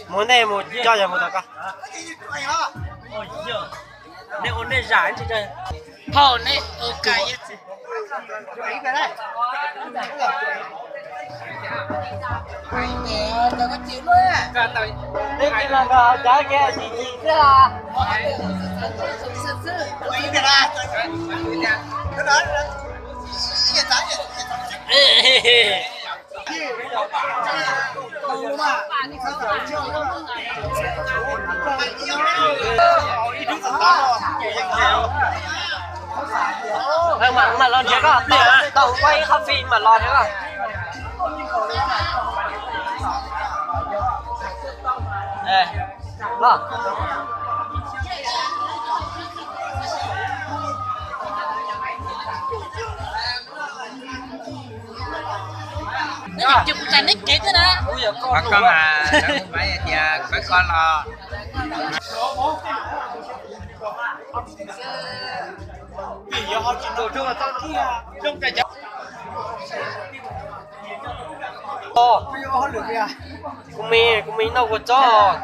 Mus nej mus coj yog mus tau koj. Nej ua nej zam tsis tau. Phauj nej ua ka. Neb cia los nrog cov kiag chim chim xwb las. Mam los nrhiav koj, tau ua ib qho fi mam los nrhiav koj. Ces kuv txais neb kev thiab na. Koj mas, tias koj los. Kuv me, kuv me noj kua txob.